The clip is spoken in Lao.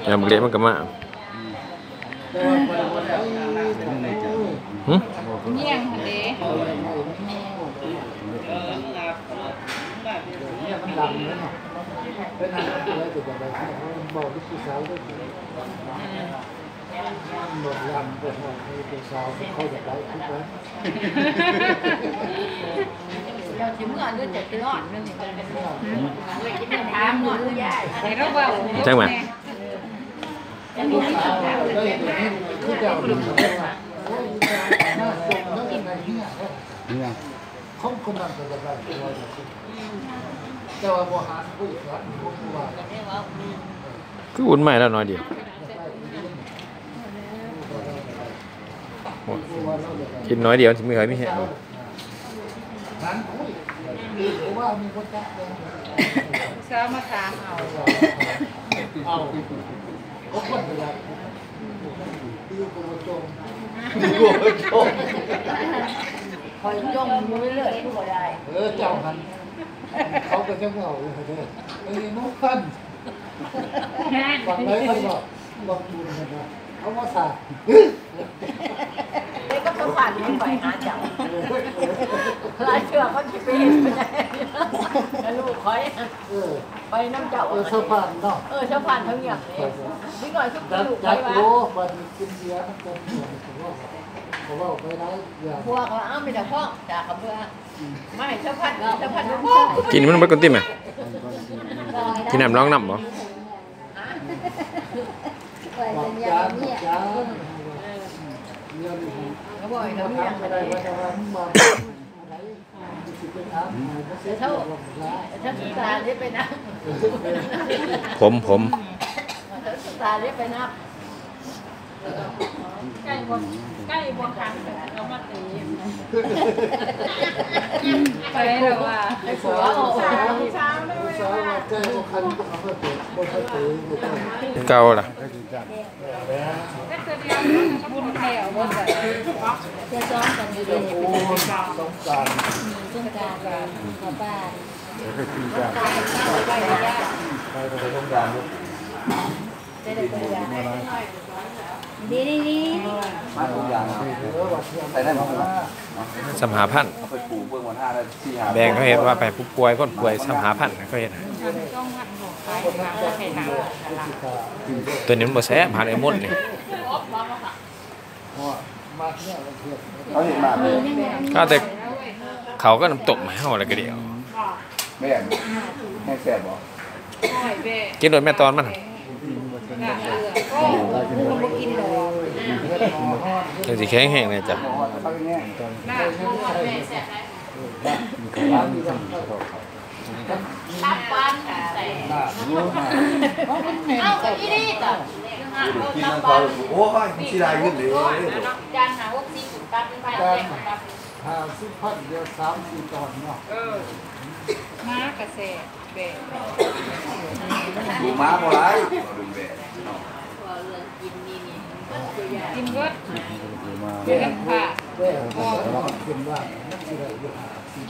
ຍາມເລັກມັນກໍມາ. ຫຶ? ເຈົ້າຊິເມືອຫຼືຈະໄປນອນ? ຖາມເບິ່ງ ໃຫ້ລາວເວົ້າ ຈັກວ່າ ຂອງຄົນນັ້ນກໍຢາກໄດ້ ແຕ່ວ່າບໍ່ຫານຄຸຍກັນ ບໍ່ວ່າກັນ ຄືອຸ່ນໃໝ່ແລ້ວໜ້ອຍດຽວ. ໂອ້ຍ ກິນໜ້ອຍດຽວ ຊິມີໃຜມີແຮງ. ສາວມາຖາມເອົາ ເອົາ ຂ້ອຍຈົ່ງຢູ່ເລື້ອຍ ຄືບໍ່ໄດ້ ເອີ ເຈົ້າຫັ້ນ ເຂົາກໍຈະເວົ້າຢູ່ເດີ ເອີ ນ້ອງພັນ ຝັ່ງໃດເພິ່ນເວົ້າ ເວົ້າບຸນຫັ້ນນະ ເອົາມາສາ ເອີ ກໍສະພາດນີ້ໄປຫາເຈົ້າ ຫຼາຍເທື່ອເຂົາຊິໄປເຮັດໄປໃຫ້ລູກຂ້ອຍ ເອີ ໄປນຳເຈົ້າ ເອີ ສະພາດເນາະ ເອີ ສະພາດທາງຫຍັງນີ້ ເດັກນ້ອຍຊຸມ ລູກຂ້ອຍວ່າ ໂອ້ ບັດນີ້ກິນເບຍນຳກັນ ກໍເວົ້າໄປຫຼາຍຢ່າງ ພວກວ່າ ເອົາ ມີແຕ່ພວກຈາກອຳເພີ ມາໃຫ້ສະພາດ ສະພາດ ກິນມັນເບິດກ່ອນຕິແມ່ ກິນນ້ຳລອງນ້ຳບໍ່? ຜົມ ຜົມ ໄກ່ບໍ່ ໄກ່ບໍ່ຂັນ ເອົາມາຕີ ໄປແລ້ວວ່າ ເກົ່າລະ ບຸນແລ້ວບໍ່ໃສ່ ເທື່ອສອງກັນຢູ່ເດ້ ສົງການ ອືມ ສົງການ ເຂົ້າບ້ານ ໄປ ໄປ ໄປ ໄປ ໄປ ສົງການ ຊາວຫ້າພັນ ແບ່ງເຂົາເຮັດວ່າໄປຜູ້ປ່ວຍ ຄົນປ່ວຍ ຊາວຫ້າພັນ ເຂົາເຮັດໃຫ້ ໂຕນີ້ມັນບໍ່ແຊບ ຫາໄອ້ມົນນີ້ ເຂົາເຮັດມາ ເອົາແຕ່ເຂົ້າກັບນ້ຳຕົ້ມໃຫ້ເຮົາແລ້ວກໍດຽວ ແມ່ນ ແຮງແຊບບໍ່? ກິນໂລດແມ່ຕອນມັນ ຈັ່ງຊິແຂງແຮງແນ່ຈ້ະ ເອົາກໍອີ່ຫຼີຕະ ໂອ້ຍ ມັນຊິໄດ້ເງິນເດ້ ຈານຫ້າຫົກສິບ ຕັບມັນໄປແລ້ວ ຫ້າສິບພັນ ເຫຼືອສາມສີ່ຕອນເນາະ ເອີ ໝາກະແຊບແບບ ໝາບໍ່ຫຼາຍ ເວົ້າເລື່ອງແບບເນາະ ກິນເບິດ ເປັນພະ ກິນວ່າ ມັນຊິໄດ້ຢູ່ຫ້າສິບ